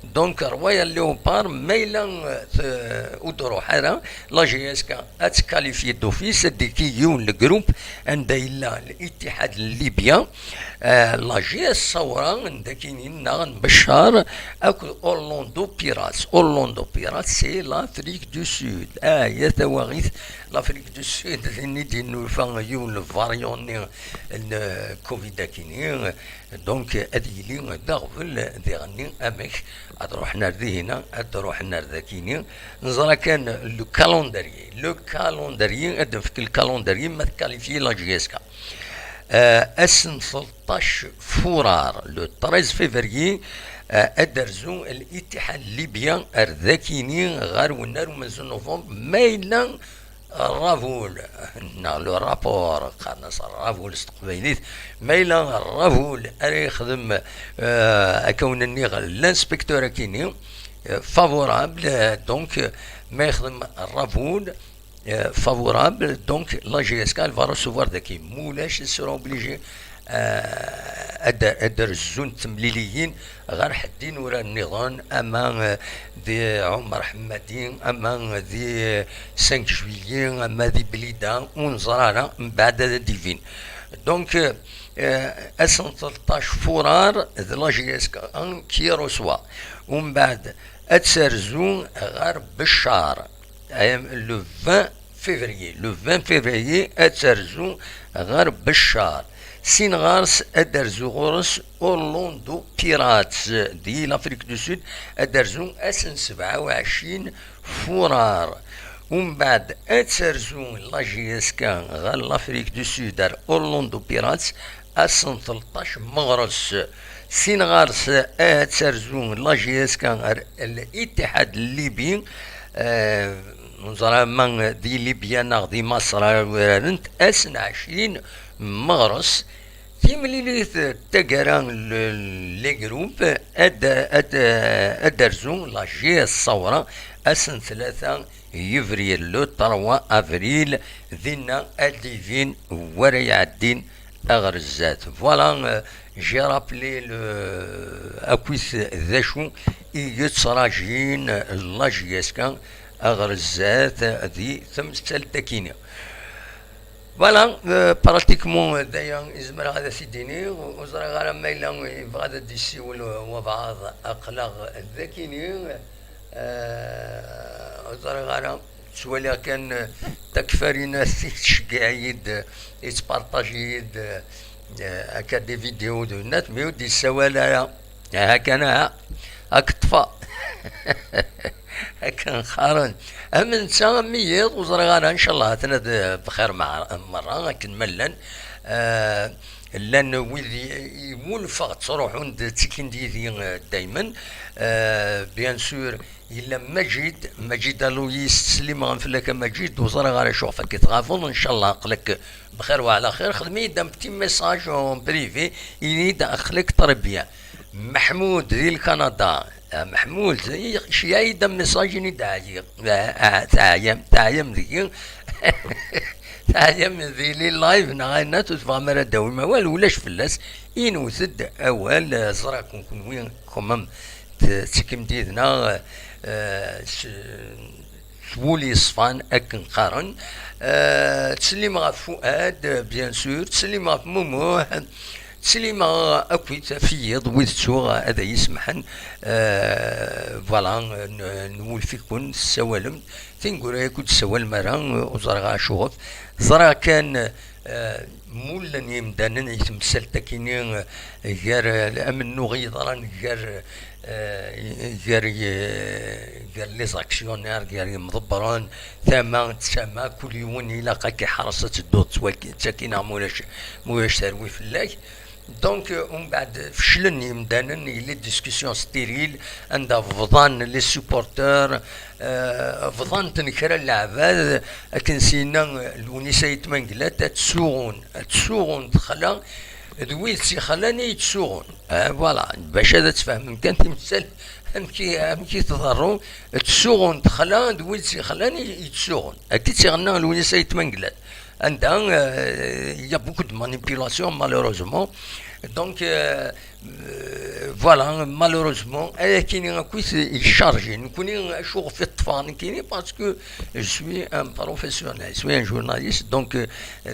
Donc, Royal Leopard, ma yella, euh, ur d-ruḥ ara, la J S K ad tkalifier d'office, ad d-tiki yiwen le groupe anda yella l'Ittihad n Libya, euh, la J S Saoura, anda kini nnaɣ n Bechar, akked Orlando Pirates. Orlando Pirates, c'est l'Afrique du Sud. Ah, ya tawaɣit, l'Afrique du Sud, din i d-yennufa yiwen le variant-nni n covid akini. Donc, ad yili d aɣbel diɣenni amek ad ruḥen ar dihina, ad ruḥen ar dakini. Neẓra kan le calendrier. Le calendrier, ad nefk le calendrier ma tkalifyi la J S K. Euh, ass n tleṭṭac furar, le treize février, euh, ad d-terzu l'Ittihad Libya ar dakini ɣer wennar umenzu n novembre, ma yella rrabul, neɣ le rapport, qqaren-as rrabul s teqbaylit, ma yella rrabul ara yexdem, euh, akka wen-nniɣ, l'inspecteur akini, euh, favorable, euh, donc, euh, ma yexdem rrabul, euh, favorable, donc la J S K elle va recevoir daki. Mulac, elle sera obligée, euh, ad d-, ad d-rezunt temliliyin ɣer ḥedd n urar nniḍen, ama, euh, di Ɛumer Ḥemmadi, ama di, euh, cinq juillet, ama di Blida, ur neẓra ara, mbeɛd ad d-ibin. Donc, euh, euh, ass n tleṭṭac furar d la J S K qui reçoit. Umbeɛd ad terzu ɣer Beccar. Le vingt février, le vingt février, ad terzu ɣer Beccar. Sin ɣer-s ad d-terzu ɣur-s Orlando Pirates di l'Afrique du Sud, ad d-terzu ass n sebɛa u ɛecrin furar. Umbeɛd ad terzu la J S K ɣer l'Afrique du Sud ar Orlando Pirates, ass n tleṭṭac meɣres. Sin ɣer-s ad terzu la J S K ar Al-Ittihad Libi, eh, ur neẓra ma di Libya neɣ di Maṣer ara urarent, ass n ɛecrin meɣres. Timlilit n taggara n le-, les groupes ad, ad, ad d-terzu la J S Saoura ass n tlata yebrir, le trois avril, dinna ad d-ibin wara iɛeddin aɣer zdat. Voilà, euh, j'ai rappelé le, akkit d acu i yettrajin la J S K aɣer zdat di temsalt-akini. Voilà, euh, pratiquement, d aya i zemreɣ ad as-id-iniɣ. Ur ẓriɣ ara ma yella yebɣa ad d-yessiwel wabɛaḍ, aql-aɣ dakini. Euh, ur ẓriɣ ara, ttwaliɣ kan, euh, takfarinat i tceggeɛ-iyi-d, i tettpartaji-yi-d, euh, akka des vidéos de net, mais ur d-yessawal ara. Aha kan, aha, ad k-ṭṭfeɣ. Akken qqaren. Am netta, am wiyiḍ, ur ẓriɣ ara, ncallah, atan ad bxir meɛra-, merra, akken ma llan. Ah, llan wid i, i wulfeɣ ttruḥun-d, ttikin-d yid-i, ah, daymen. Ah, bien sûr, yella Majid, Majid Aloyis, ttsellimeɣ fell-ak a Majid, ur ẓriɣ ara acu ɣef akka tɣabeḍ, ncallah, aql-ak bxir wa ɛla xir. Xdem-iyi-d un petit message en privé, ini-d aql-ak très bien. Meḥmud di Lkanada. Ah, Meḥmud, iceyyeɛ-iyi-d amessage, ini-d ɛyiɣ. Ah, ah, teɛyam, teɛyam deg-i. Teɛyam di les lives, neɣ ayen ur tebɣam ara d-tawim awal, ulac fell-as. Inwet-d awal, ah, ẓriɣ-ken kenwi, quand même, t-, tettekkim-d yid-neɣ, ah, s-, s wul yeṣfan, akken qqaren. Ah, ttsellim ɣef Fuad, bien sûr, ttsellim ɣef Mumuḥ, Ttsellimeɣ akkit ɣef yiḍ wid ttuɣ ad iyi-semḥen. Euh, voilà, n- nwulef-iken tessawalem. Tineggura-ya ur d-tessawalem ara, ur ẓriɣ acuɣef. Ẓriɣ kan, euh, mullen yimdanen i temsalt-akini, euh, gar, euh, amennuɣ yeḍran gar, euh, gar, euh, gar les actionnaires, gar yimḍebbren, tama d tama, kul yiwen ilaq ad k-iḥres ad tedduḍ d twaki- d tagi neɣ ma ulac, ma ulac terwi fell-ak. Donc, euh, umbeɛd feclen yimdanen, yella discussion stérile, anda bḍan les supporters, euh, bḍan-ten kra n leɛbad, akken s-yenna Lewnis Ayt Mengellat, ad ttsuɣun, ad ttsuɣun texla d wid tt-ixlan i yettsuɣun. Ah, voilà, bac ad tfehmem kan timsal amek i, amek i tḍerru, ttsuɣun texla d wid tt-ixlan i yettsuɣun. Akka i tt-iɣenna Lewnis Ayt Mengellat. Anda, euh, il y a beaucoup de manipulation, malheureusement. Donc, euh, euh, voilà, malheureusement, ayakini akkit icharji. Nekni acuɣef i ṭṭfeɣ nekkini, parce que je suis un professionnel, je suis un journaliste, donc, euh,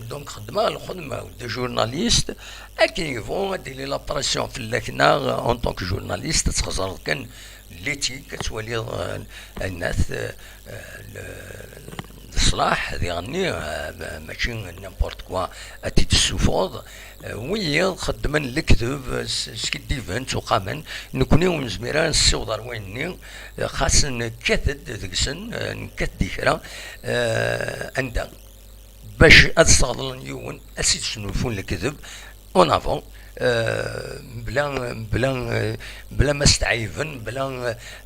donc xeddmeɣ lxedma de journaliste. Akken yebɣu ad d-tili la pression fell-ak, neɣ en tant que journaliste ad txeẓreḍ kan l'éthique, ad twaliḍ, euh, ayen at, euh, euh, le- leṣlaḥ diɣenni, euh, ma- mačči n'importe quoi ad t-id-tessufɣeḍ. Euh, wiyiḍ xeddmen lekdeb, euh, s- skiddiben, ttuqamen. Nekkni ur nezmir ara nessiweḍ ar wayen-nni, euh, xas nekkat-d deg-sen, euh, nekkat-d i kra, euh, anda bac ad sseɣḍlen yiwen, ad s-id-snulfun lekdeb, en avant, euh, bla, bla, euh, bla ma s-tɛeyben, bla,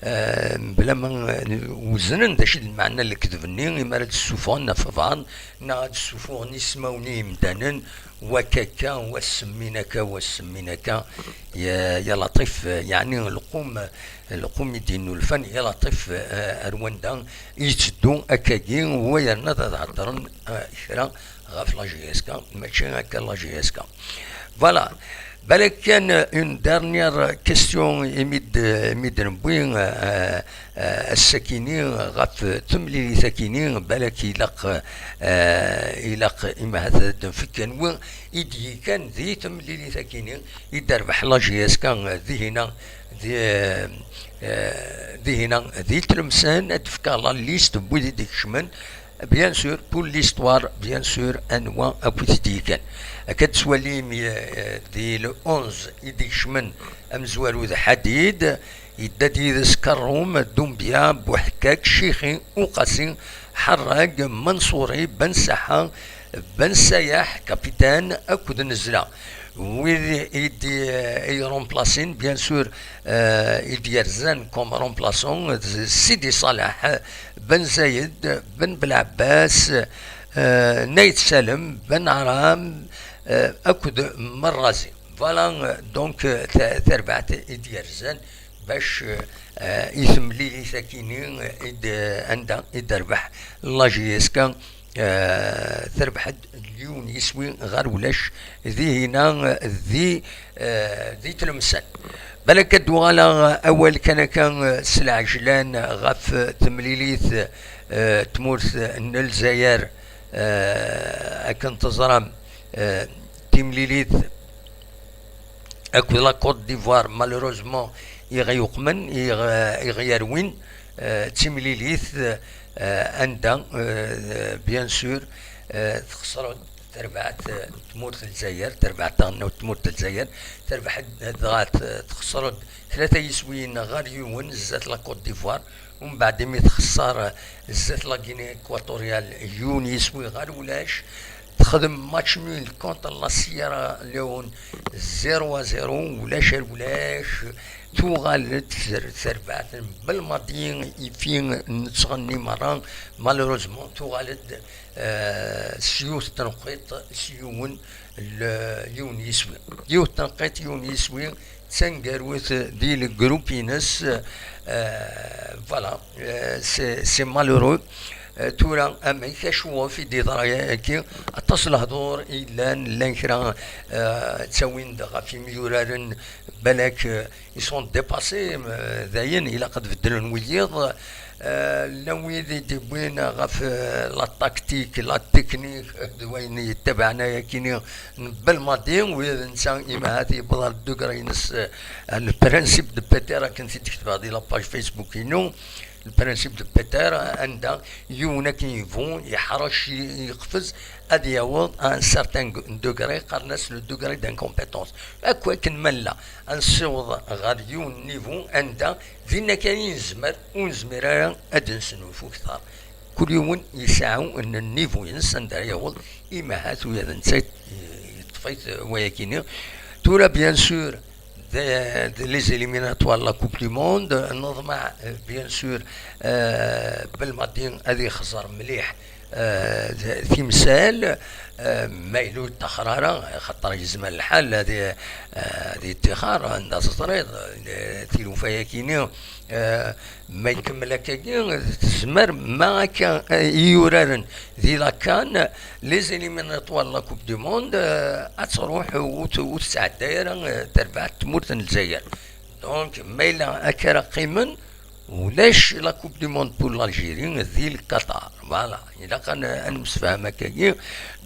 euh, bla ma, euh, weznen d acu i d lmeɛna n lekdeb-nni, imi ara d-ssufɣen ɣef beɛḍ, neɣ ad d-ssufɣen ismawen i yimdanen, wa akka akka, wa semmin akka, wa semmin akka, ya, ya Laṭif, euh, yeɛni lqum, lqum i d-yennulfan, ya Laṭif, euh, ar wanda i yetteddu akkagi, wa yerna ad heddren, euh, kra ɣef la J S K, mačči akka la J S K. Voilà. Balak kan une dernière question imi d- imi d-newwi, euh, euh, ass-akini ɣef temlilit-akini, balak ilaq, euh, ilaq imahat ad d-nfek anwa i d-yekkan di temlilit-akini i d-terbeḥ la J S K dihina, di, euh, euh, dihina di Tlemsan, ad d-fkeɣ la liste n wid i d-ikecmen. Bien sûr, pour l'histoire, bien sûr, anwa akk i t-id-yekkan. Akka d-tettwalim, eh, di le onze i d-ikecmen amezwaru d Ḥadid, yedda-d yid-s Karrum, Dumbia, Buḥkak, Cixi, Uqasi, Ḥerrag, Manṣuri, Ben Saḥa, Ben Sayaḥ, Kapitan, akked Nezla. Wid i d-, i remplacin, bien sûr, euh, i d-yerzan comme remplaçant, d Sidi Ṣaleḥ, Ben Zayed, Ben Belɛebbas, euh, Nayt Salem, Ben Aram, euh, akked Merrazi. Voilà, euh, donc, euh, ta- tarbaɛt i d-yerzan bac, euh, euh, i temlilit akini, euh, i d- anda i d-terbeḥ la J S K, euh, terbeḥ-d yiwen yiswi ɣer ulac dihina, euh, di, euh, di Tlemsan. Balak ad d-uɣaleɣ awal kan akka, eh, s lɛejlan ɣef temlilit, eh, tmurt n Lezzayer, eh, akken teẓram, eh, timlilit akked la Côte d'Ivoire, malheureusement, i ɣ-yuqmen, i ɣ- i ɣ-yerwin, eh, d timlilit, eh, anda, eh, bien sûr, eh, texṣer-d terbaɛt, eh, n tmurt n Lezzayer, terbaɛt taɣelnawt n tmurt n Lezzayer, terbeḥ-d dɣa t- texṣer-d tlata yiswiyen ɣer yiwen zdat la Côte d'Ivoire, umbeɛd imi texṣer zdat la Guinée équatoriale yiwen yiswi ɣer ulac, texdem match nul contre la Sierra Leone zéro à zéro, ulac ar ulac, tuɣal-d ter- terbaɛt n Belmadi, ifi nettɣenni merra, malheureusement tuɣal-d eh, s yiwet tenqiḍt, s yiwen l- yiwen yiswi. Yiwet tenqiḍt, yiwen yiswi, d taneggarut di lgrup-ines, eh, voilà, eh, c'est c'est malheureux. Eh, tura, amek, acuɣef i d-yeḍra yagi? Aṭas lehdur i yellan, llan kra, eh, ttawin-d ɣef yimyuraren, balak, eh, ils sont dépassés, eh, dayen, ilaq ad beddlen wiyiḍ. Eh, llan wid i d-iwwin ɣef, eh, la tactique, la technique, d wayen yettabaɛen ayakini n Belmadi, wid netta imahat yewweḍ ar degré-ines, eh, le principe de Peter, akken t-id-ketbeɣ di la page Facebook-inu, le principe de Peter, anda yiwen akken yebɣu, yeḥrec, yeqfez, ad yaweḍ à un certain degré, qqaren-as le degré d'incompétence. Akk akken ma nella, ad nessiweḍ ɣer yiwen n niveau anda dinna kan i nezmer, ur nezmir ara ad d-nesnulfu kter. Kul yiwen yesɛa n niveau-ines anda ara yaweḍ, imahat ula d netta yeṭṭef-it wayakini. Tura, bien sûr, d, d les éliminatoires de la Coupe du Monde, neḍmeɛ, bien sûr, euh, Belmadi ad yexẓer mliḥ, euh, timsal, euh, ma yella ur yeṭṭaxer ara, xaṭer yezmer lḥal ad, euh, ad yeṭṭixer, anda teẓriḍ, euh, tilufa-yakini, euh, ma ikemmel akkagi, tezmer, ma akka, euh, i yuraren di la CAN, les éliminatoires de la Coupe du Monde, euh, ad truḥ, ur t-, ur tesɛedday ara, euh, terbaɛt tmurt n Lezzayer. Donc, ma yella akka ara qqimen, ulac la Coupe du Monde pour l'Algérie di Qatar. Voilà, ilaq ad n-, ad nemsefham akkagi.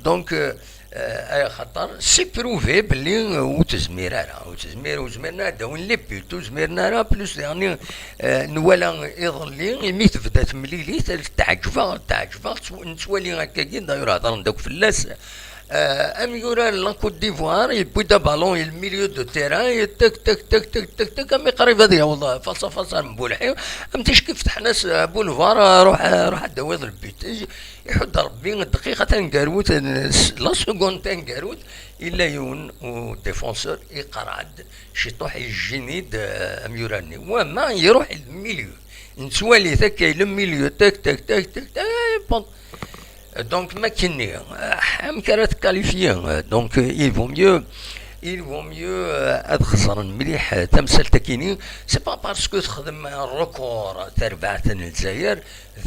Donc, euh, euh, axaṭer c'est prouvé belli, euh, ur tezmir ara, ur tezmir, ur zmiren ara ad d-awin les buts, ur zmiren ara. Plus, yeɛni, euh, nwala iḍelli imi tebda temlilit, teɛǧeb-aɣ, teɛǧeb-aɣ, ttw-, nettwali akkagi, d'ailleurs hedren-d akk fell-as. Euh, amyurar n la Côte d'Ivoire, yewwi-d abalon i le milieu de terrain, tek, tek, tek, tek, tek, tek, ami qrib ad yaweḍ face à face ar Mbulḥi, am ticki fetḥen-as abulvar, ruḥ, ruḥ ad d-tawiḍ le but. Iḥudd Rebbi dqiqa taneggarut, la seconde taneggarut, illa yiwen u défenseur iqerɛed ciṭuḥ, yejjini-d, euh, amyurar-nni. Wama iruḥ i le milieu, nettwali-t akka i le milieu, tek, tek, tek, tek, tek, bon. Donc, ma kini, euh, amek ara tqualifier? Donc, euh, il vaut mieux, il vaut mieux, euh, ad xeẓren mliḥ, euh, tamsalt-akini. C'est pas parce que texdem un record terbaɛt n Lezzayer,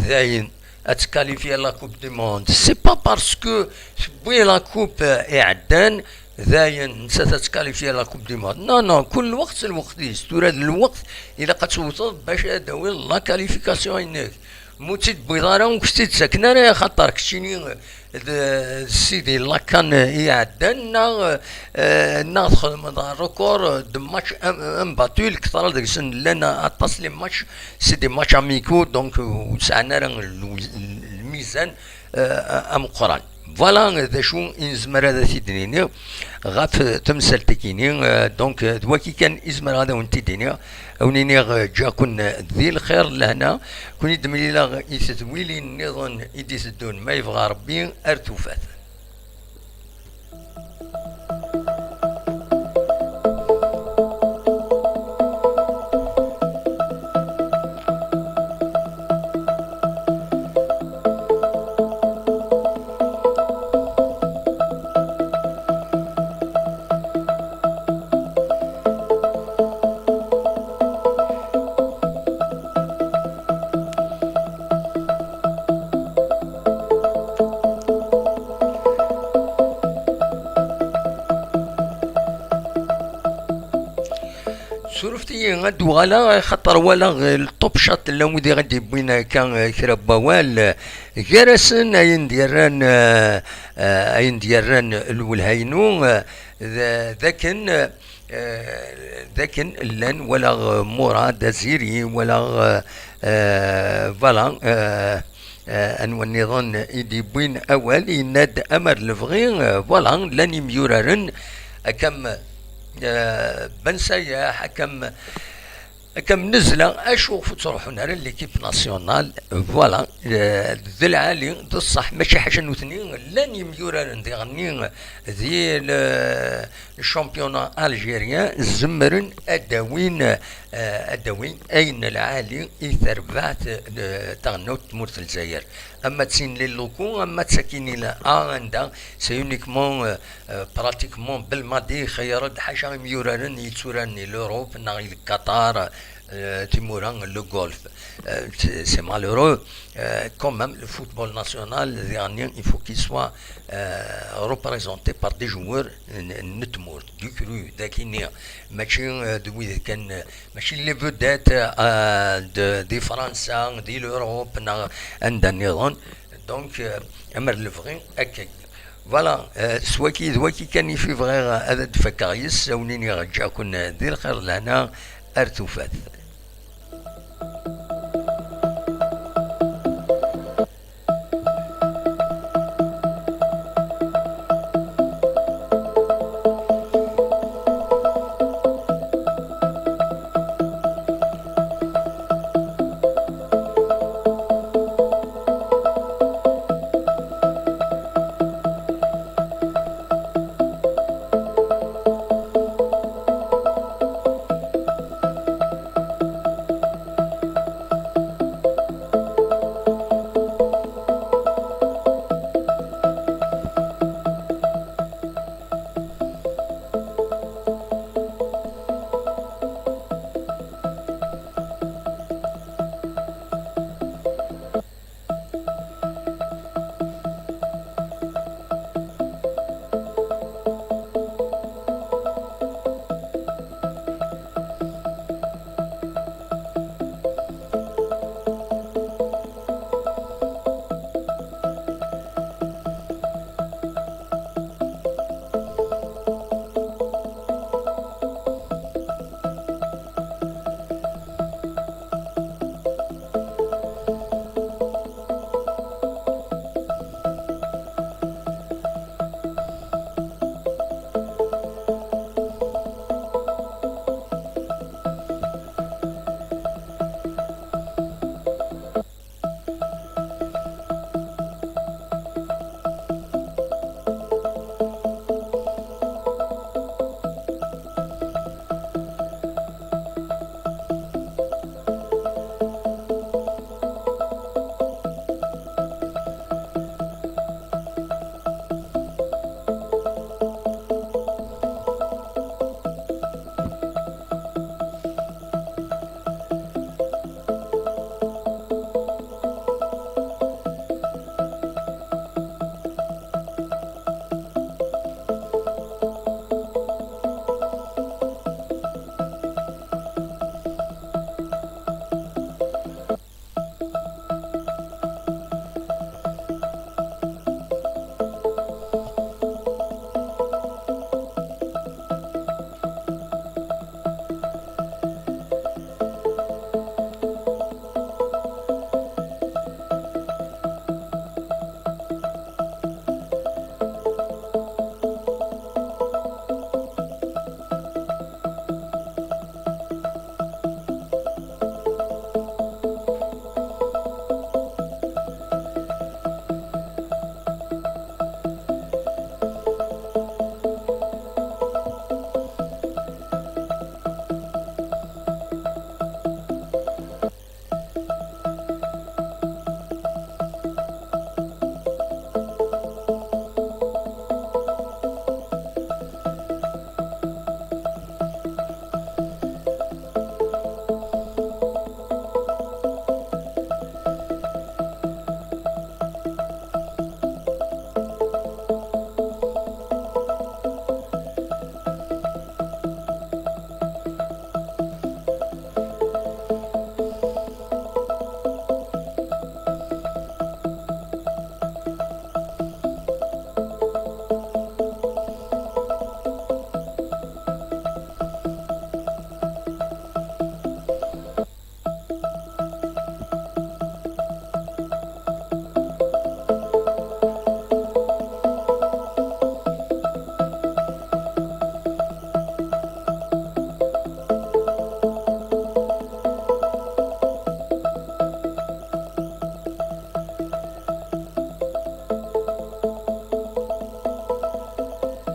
dayen ad tqualifier la Coupe du Monde. C'est pas parce que tewwi la coupe, euh, iɛeddan, dayen nettat ad tqualifier la Coupe du Monde. Non, non, kul lweqt s lweqt-is. Tura d lweqt ilaq ad tewteḍ bac ad d-tawiḍ la qualification-inek. Ma ur tt-id-tewwiḍ ara, ur k-tt-id-ttaken ara, axaṭer keččini d, d sidi la CAN iɛeddan, neɣ, eh, neɣ txedmeḍ record de match im-, imbattu, lketṛa deg-sen llan aṭas les matchs, c'est des matchs amicaux, donc, eh, ur sɛan ara l-, l-, lmizan, eh, ameqqran. Voilà d acu i nezmer ad t-id-nini ɣef temsalt-agi-nni. Euh, donc, euh, d wagi kan i zemreɣ ad awen-t-id-iniɣ. Ad wen-iniɣ, euh, ǧǧiɣ-ken di lxir, lehna. Ken-id-mlileɣ i tedwilin nniḍen i d-iteddun, ma yebɣa Rebbi, ar tufat. Surfet-iyi ad d-uɣaleɣ, axaṭer walaɣ, eh, le top chat llan wid i ɣ-d-yewwin akka, eh, kra n wawal, eh, gar-asen ayen d-yerran, eh, eh, ayen d-yerran lwelha-inu, eh, d, d akken, eh, d akken llan, walaɣ, eh, Murad Aziri, walaɣ, eh, eh, voilà, eh, eh, anwa nniḍen i d-yewwin awal, yenna-d amer lebɣi, eh, voilà, llan imyuraren, akka am, eh, Ben Sayaḥ, akka am, akka am Nezla, acu ɣef ur ttruḥun ara l'équipe nationale, voilà, eh, d lɛali, d ṣṣeḥ, mačči ḥaca nutni, llan imyuraren diɣenni di le, championnat algérien, zemren ad d-awin, eh, ad d-awin ayen lɛali i terbaɛt, eh, taɣelnawt n tmurt n Lezzayer. Ama d tin les locaux, ama d sakkin ila, ah, anda, c'est uniquement, eh, eh, pratiquement Belmadi ixeyyar-d, ḥaca imyuraren yetturaren i l'Europe neɣ i Qatar, euh, timura, le golf. Euh, c'est c'est malheureux. Euh, quand même, le football national, dernier, il faut qu'il soit euh, représenté par des joueurs n- n tmurt, du cru, d akini, mačči euh, d wid kan, euh, mačči les vedettes euh, de, de França, de l'Europe, neɣ anda nniḍen. Donc, euh, amer lebɣi, akka. Voilà, euh, s waki, d waki kan i fi bɣiɣ ad d-fakkeɣ yes, a wen-iniɣ ǧǧaken di lxir lehna ar tufat.